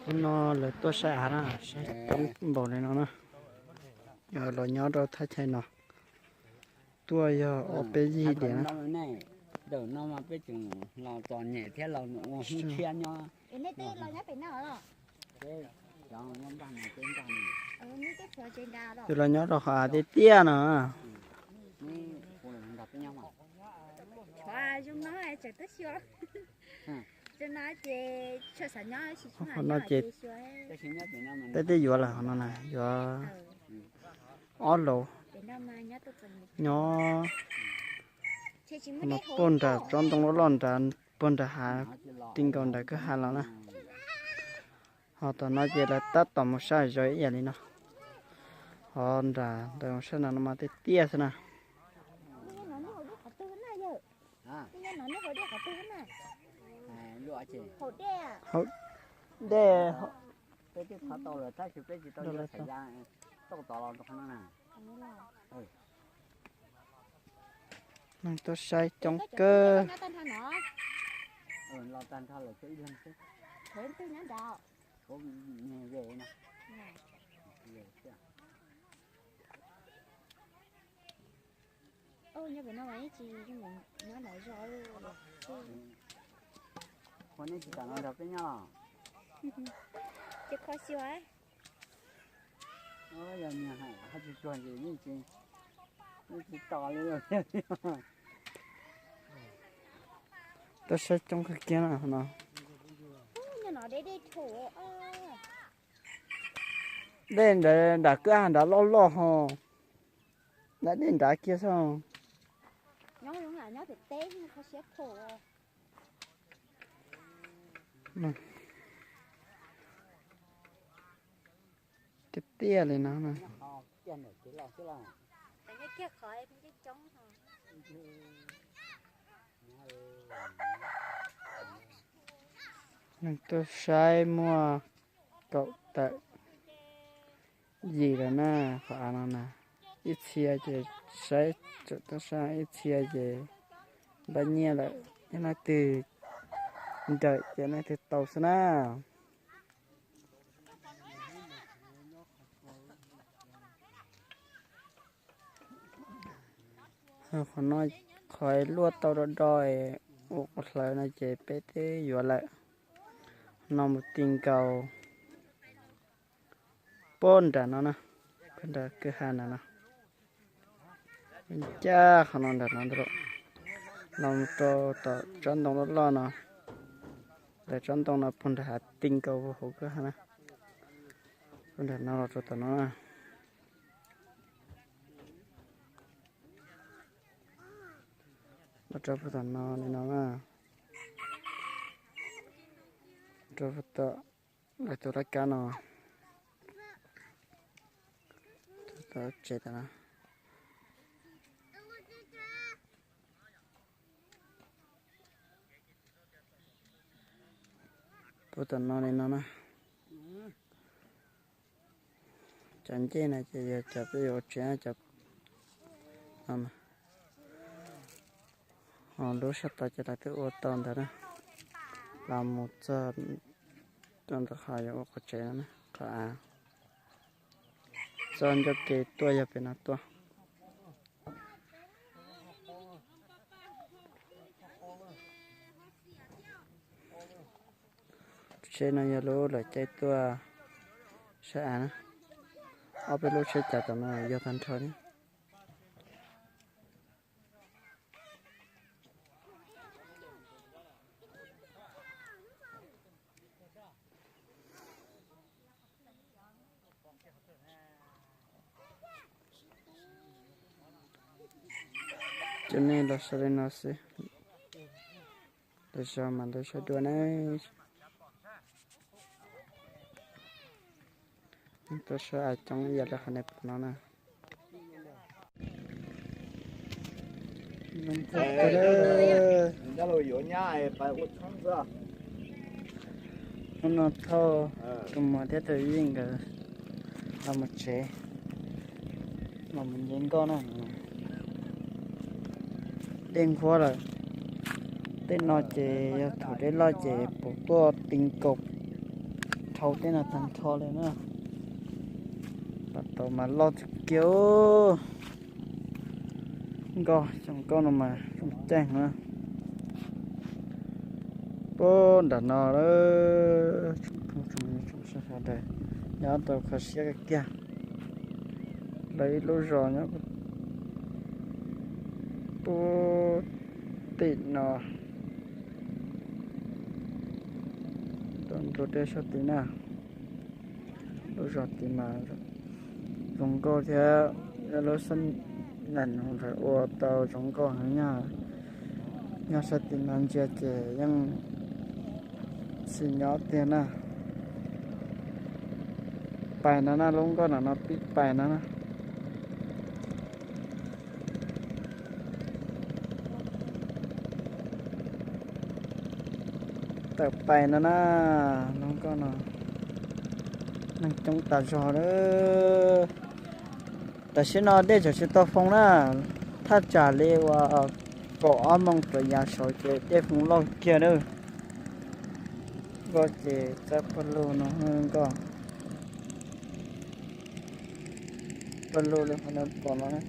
Hnub no lawv tuaj saib av na, saib coob npaum li no na. Yog los nyob rau thaj chaw no tuaj yog ob peb yig diam na. Ntawm no mas peb tseem los txom nyem thiab los ua hoob tshiab nyob. Yus los nyob rau qhov av tiaj tiaj no. Qhov no ces peb twb yuav lawm, qhov no na yuav ob laus nyob no puag nram tsob ntoo loj loj nrad, puag nram hav, ti nkaus nram kwj ha los na. Ho tom no ces lawv tab tom mus saib zov ib yam li no. Ho nram ntawd mus saib no no mas tiaj tiaj xwb na. Haus dej. Neeg tuaj saib coob kawg. Ua nej tsis kam los nrog peb nyob los? Ces kho xyuas. Yog niag hais haj tsis tsuag ces yeej tsis, yeej tsis tos li. Tuaj saib coob kawg kiag na no. Dej nrad, nram kwj ha nrad loj loj ho. Nram dej nrad kiag xwb. Tiaj tiaj li no na. Neeg tuaj saib muaj kaum tawm yim lawm na, qhov av no na. Ib txhia ces saib tseem tuaj saib, ib txhia ces npaj nyiaj lawm, leej twg nrawm ces leej twg tau xwb na. Qhov no, qhov luaj tau do do ua qhov hlawv no ces peb twb yuav lawm. No mus ti nkaus puag nram no na, puag nram kwj ha nram no. Ncaj qhov no nram no ntag lauj. Los rau tom tsob ntoo loj loj no. Lawv tsob ntoo no puag nram hav ti nkaus hauv kwj ha na. Puag nram no los rau tom no na. Los rau puag tom no li no na. Rau puag tom lawv tus laj kab no. Tus tom tsev tom no. Puag tom no li no na. Cov ncej no ces yog cov peb yuav ua tsev cov no. Ho lub sab tod ces lawv twb ua tau ntawd na. Los mus txog rau ntawm qhov yuav ua qhov tsev no na, qhov av. Txoj ncauj ke tuaj yog pem no tuaj. Tsheb no yog lub lawv caij tuaj saib av na. Ob peb lub tsheb cav tom no yog tag nrho li. Cov nej los saib li no xwb, lwm zaus mam li saib dua na. Tuaj saib av coob ib yam li qhov nej pom no na. Hnub no thauj tus muam thiab tus yij nkawd los mus tsev, los mus nce nkoj na. Dej nqhuab lawm, tej no ces yog thaum dej loj ces puas tuaj ti nkaus Hau tej no tag nrho li na. Pam tau mas loj tiag kiag. Nkoj, cov nkoj no mas zoo ceev na. Puag nram no, tsoom phooj tsoom ywg tsoom saib sawv daws, nyob tau kho siab kawg kiag. Lawv ib lub zos nyob puag tim no, nrog dej sab tid na. Lub zos tid mas zoo nkauj thiab, lub xab nam ua tau zoo nkauj heev. Nyob sab tim no ntsia ces yeej tsis nyob tiag na. Pais no na, lub nkoj no no pib pais no na. Tawm pais no na, lub nkoj no neeg coob tas zog lawm. Tam sim no dej tseem tsis tau foo na, thaj tsam li uas kaum ob moos rau yav saud ces dej foo loj kiag lawm. Nkoj ces txawb pawg lug no, nkoj pawg lug li qhov no pom no.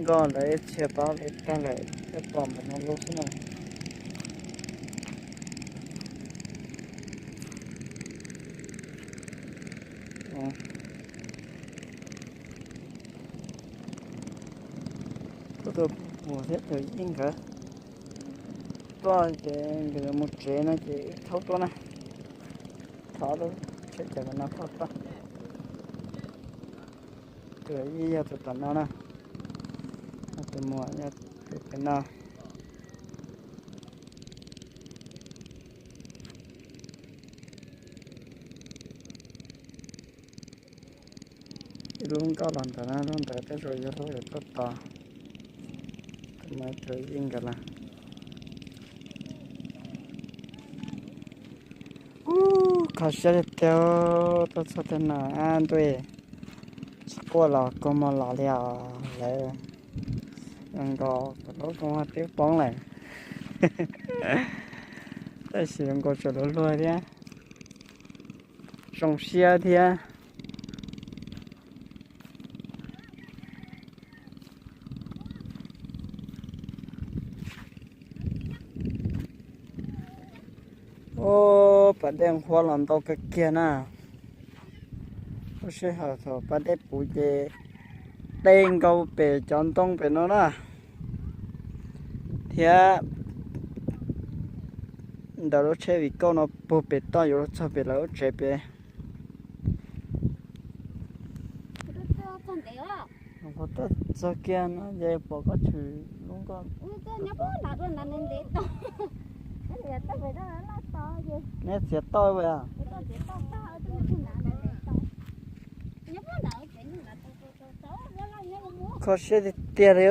Nkoj lawv txhia paub li tag lawm, pom ntawm no lub xwb na. Tuaj mus thiab tus yij nkawd tuaj ces nkawd mus tsev no ces wb thaub tuaj na. Thov lub tsheb cav no thauj tuaj. Tus yij yog tus tom no na, tus muam yog tus pem no. Ib lub nkoj los ntawd na, lub ntawd tej zaum yog lub yuav tuaj tos. Tus muam tus yij nkawd lawm. Ub, kho siab tiag tiag, tuaj txog tej no ntuj, tsis quaj los kua muag los li os lawm. Zoo nkaus kuv lub kua muag twb poob lawm. Tab sis zoo nkaus tseem luag luag thiab, zoo siab thiab. Ub, pas dej nqhuab los ntau kawg kiag na. Lub sij hawm thaum pas dej puv ces dej nkaus pem cov ntoo pem no na, thiab ntawm lub tsheb vim kauj no puag pem toj yuav luag txog pem lawv lub tsev pem. Txog kiag no ces pom koj tshwm lub nkoj. Neb txiav toj a? Kho siab tiag tiag li.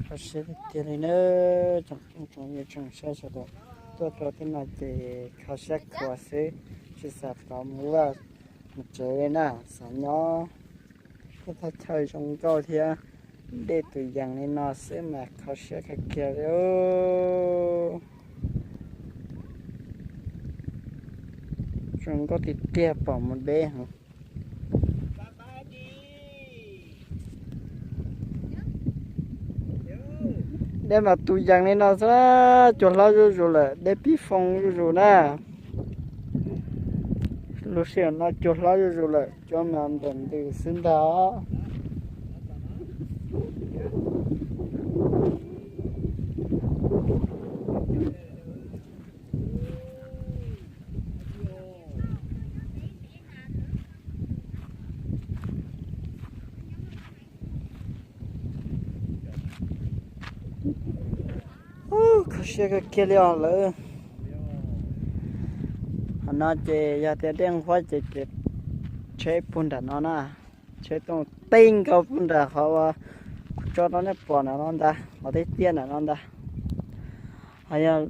Kho siab tiag tiag li na, tsoom phooj tsoom ywg tsoom saib sawv daws, tuaj rau tej no ces kho siab khuav xwb, tsis xav tau mus vaj mus tsev li na, xav nyob tej thaj chaw zoo nkauj thiab dej tus yees li no xwb mas kho siab kawg kiag li. Zoo nkauj tiag tiag, pom mus deb heev. Dej mas tus yees li no xwb, cua hlob zuj zus lawm, dej pib foo zuj zus na. Lub sij hawm no cua hlob zuj zus lawm, cua mas npam ntws xwb ntag. Ub, kho siab kawg kiag li os lawm. Qhov no ces yog tias dej nqhuab ces kev tsheb puag nram no na, tsheb tuaj teb nkaus puag nram qhov uas kuv tso rau nej pom nram no ntag, qhov teb tiaj nram no ntag. Ho yog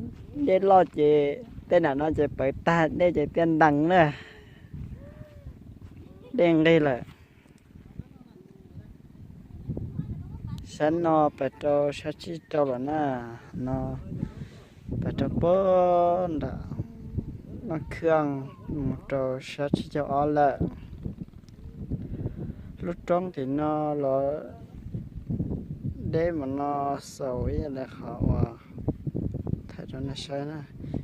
dej loj ces tej nram no ces pawv tag, dej ces tiaj ntees na, dej nqig lawm. Sab no pais rau sab tsib rau lawm na, no pais rau pem nram Naj Khaj mus rau sab tsib caug ob lawm. Lub roob tim no los deb mus no xaus ib yam li qhov uas thaij rau nej saib na.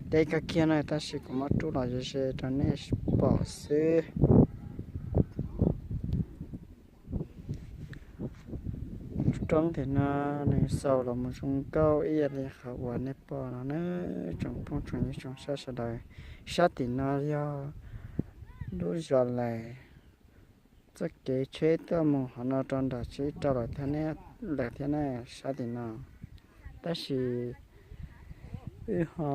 Deb kawg kiag no tab sis kuv muab rub los ze ze rau nej pom xwb. Lub roob tim no nws xaus los mus zoo nkauj ib yam li qhov uas nej pom no na, tsoom phooj tsoom ywg tsoom saib sawv daws. Sab tim no yog lub zos lais, txoj kev tsheb tuaj mus qhov no rau nram tsib rau lawm thiab ne, lawm thiab ne sab tim no. Tab sis wb ho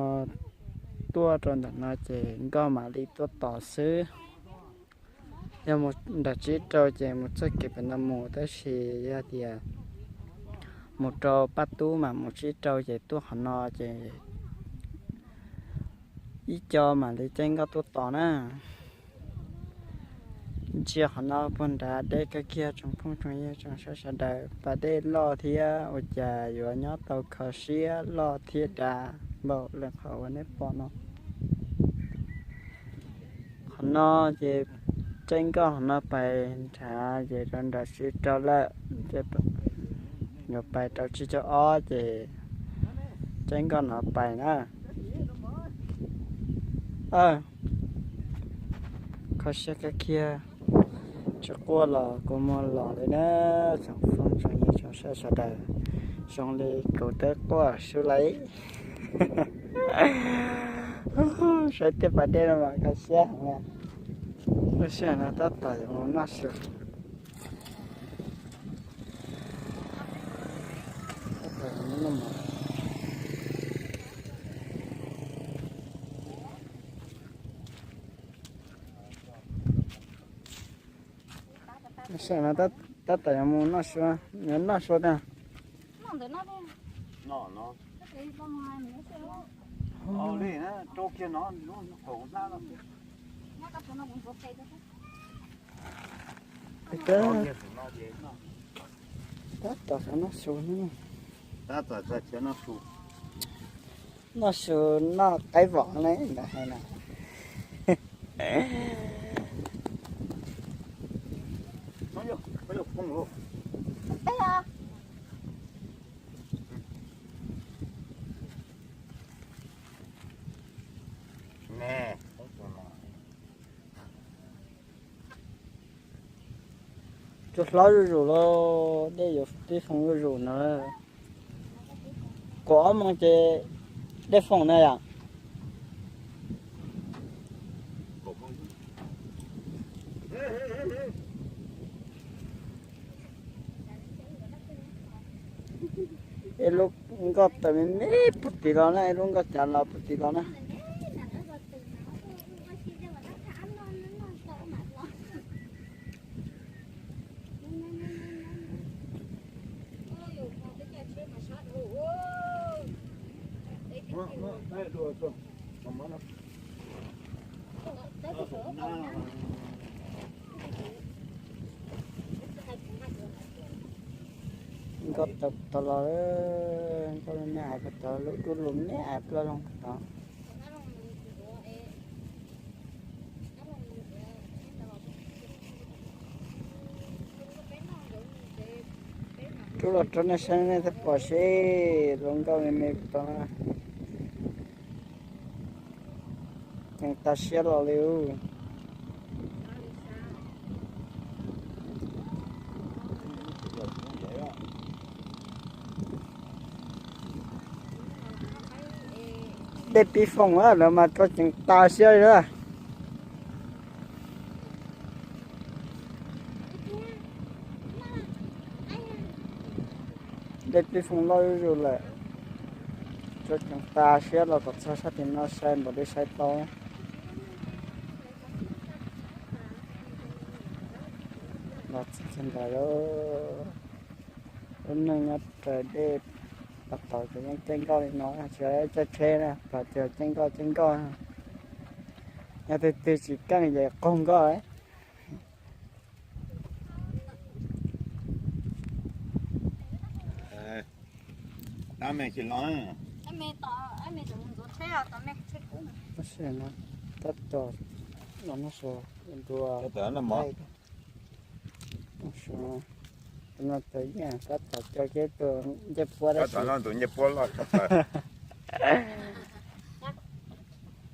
tuaj rau ntawm no ces nkoj mam li tuaj tos xwb. Yog mus nram tsib rau ces mus txoj kev pem no mus, tab sis yog tias mus rau Paj Tub mas mus tsib rau ces tuaj qhov no ces ib co mam li caij nkoj tuaj tos na. Ntsia qhov no puag nrad deb kawg kiag tsoom phooj tsoom ywg tsoom saib sawv daws, pas dej loj thiab ua cas yuav nyob tau kho siab, loj thiab dav npaum li qhov uas nej pom no. Qhov no ces caij nkoj qhov no pais nrad ces rau nram tsib rau lawm, yuav pais rau tsib caug ob ces caij nkoj no pais na. Kho siab kawg kiag, tsis quaj los kua muag los li na, tsoom phooj tsoom ywg tsoom saib sawv daws, zoo li kuv twb quaj sub laiv. Saib tej pas dej no mas kho siab heev. Lub sij hawm no tab tom yuav mus noj su. Lub sij hawm no tab tom yuav mus noj su, yuav noj su tiag. Tab tom noj su, noj su noj qaib vom ne ntawd hais na. Tsuas hlob zuj zus los dej yuav pib foom zuj zus no. Kaum ob moos ces dej foom na yom. Ib lub nkoj tawm me me puag tim los na, ib lub nkoj cav los puag tim los na. Nkoj tau los, nkoj me me hais puag tod, lub dub lug me me hais plaub zoo puag tod. Rub los rau nej saib nej thiaj pom seb lub nkoj me me puag tod. Ceev tas siab los li. Dej pib foom lawm mas rau ceev tas siab li lawm. Dej pib foom loj zuj zus lawm, rau ceev tas siab los kom txog sab tim no sai npaum li sai tau. Los txog ntawd, lub neej nyob raws dej, tab tom ces yeej caij nkoj li no, tsis caij tsheb na, tab tom caij nkoj caij nkoj. Yog tus twg tsis keej ces qaug nkoj. Tab me tsis los. Tab tom los noj su ntua. Tus no tus yeej tab tom coj kiag tus ncej puab dab tsi. Tus ncej puab loj tshaj plaws.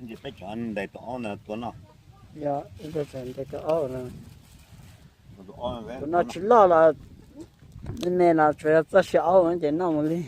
Ntsis peb cov ntes tus aub ntawd tua noj. Yog ib tug tseem ntes tus aub no. Tus no tsis loj los me me los tsuas yog txoj sia aub ces noj mus li.